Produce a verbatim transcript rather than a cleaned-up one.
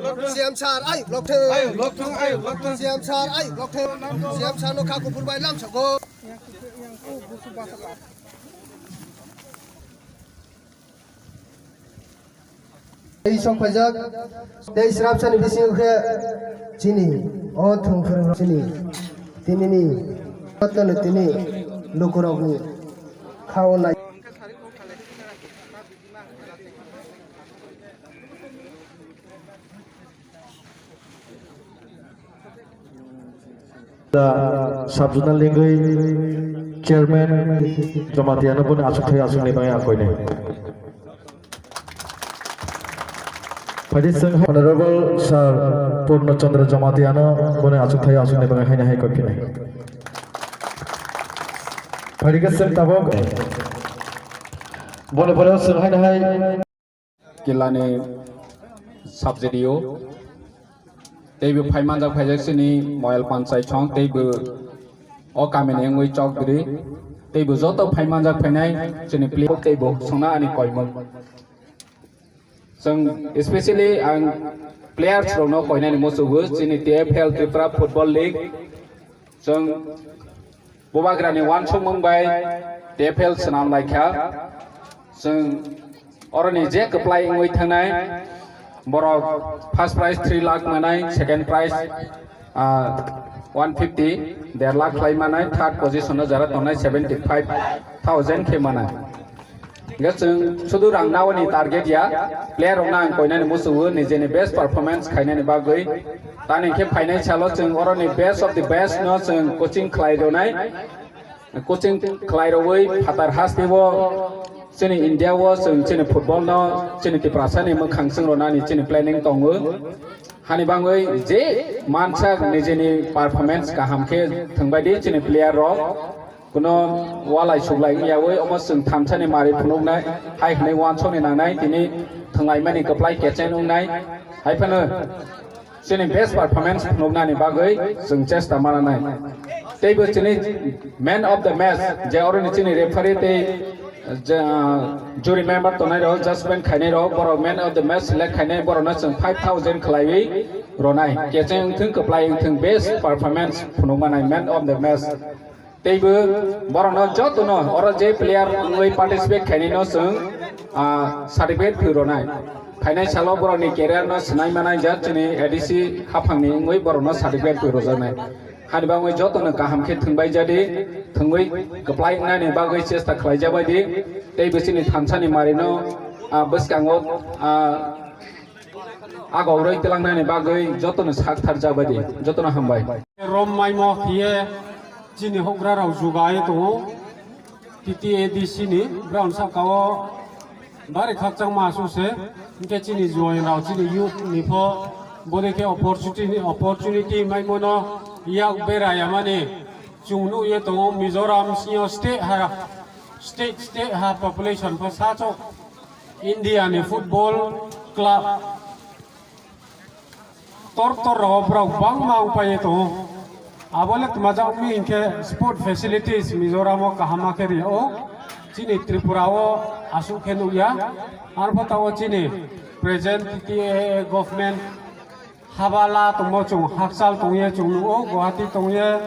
C M sir, ai, block thang. Ai, block thang, ai, block thang. C M sir, ai, block thang. C M sir no kha kuphur bai lam sago. Tei sok phaijak, tei srapsani bisingo khe chini, o thwng phwrwng chini, tinini, tini lukurokni khao nai. Da Sabjuna Lingwi, Chairman, Jamatia no boni achukthai achukni bagwi akoinai. Phaidi chwng Honorable Sir Purno Chandra Jamatia no boni achukthai achukni bagwi haino hai koiphinai. Phaidi khe chwng tabuk boni pore chwng haino hai Kilani subsidy o. Teibo phaimanjak phaijak chini Moyal Panchayat song, teibo o kamini wngwi chokdri. Teibo joto phaimanjak phainai chini player teibo songna ani koimung. Chwng especially ang players rokno koinani muchugo chini T F L Tripura Football League. Chwng Bubagrani uansukmung bai T F L swnam lai kha. Chwng oroni je kwplai wngwi thangnai, borok first prize three lakh manai, second prize, ah, one fifty, der lakh khlai manai, third position o jara tongnai seventy five thousand khe manai. Hingke chwng sudu rang naoni target ya, player rokno ang koinani muchungo nijeni best performance khainani bagwi. Tani khe phainai salo chwng oroni best of the best no chwng coaching khlai rwnai. Coaching khlai rwui phatar hasteo chini India o chwng chini football no chini Tiprasani mwkhang chwng rwnani chini planning tongo. Hani bagwi je mansak nijeni performance kaham khe thwngbai di chini player rok. Kuno walai suklai wngyawi omo chwng thansani mari phunuknai, hai hwnwi uansukni nangnai, tini thwnglaimani kwplai kechen wngnai. Hai phano chini best performance phunuknani bagwi chwng chesta mananai. Teibo chini man of the match, je oroni chini referee tei je, ah, jury member tongnai rok, judgment khainai rok, borok man of the match select khainai, borokno chwng five thousand khlaiwi ronai. Kechen wngthwng, kwplai wngthwng, best performance phunukmanai, man of the match. Teibo borokno jotono oro je player wngwi participate khainai no chwng, ah, certificate phi rwnai. Phainai salo borokni career no swnai manai jak chini A D C haphangni wngwi borokno certificate phi rwjaknai. Hani bagwi jotono kaham khe thwngbai jadi, thwngwi kwplai wngnani bagwi chesta khlai jabai di. Teibo chini thansani marino, ah, bwskango, ah, Ago roi twlangnani bagwi jotono sak thar jabadi, jotono hambai. Rom maimo hiye chini hokra rok jugai tongo. T T A D C ni brown saka o bari khakchangma asuk se. Hingke chini juai rok chini youth ni pho bode khe opportunity, opportunity maimono yak bera yamani chwng nukye tongo Mizoram sniyo state ha, state, state ha population pho sachok. India ni football club tor tor rogo borok bangma wngpai tongo. Abo le twmajak wngmi hinkhe sport facilities Mizoram o kaham khe rio. Chini Tripura o aswk khe nukya. Arpho tabok chini present T T A government habala tongmo chwng hakchal tongye chwng nugo Guwahati tongye.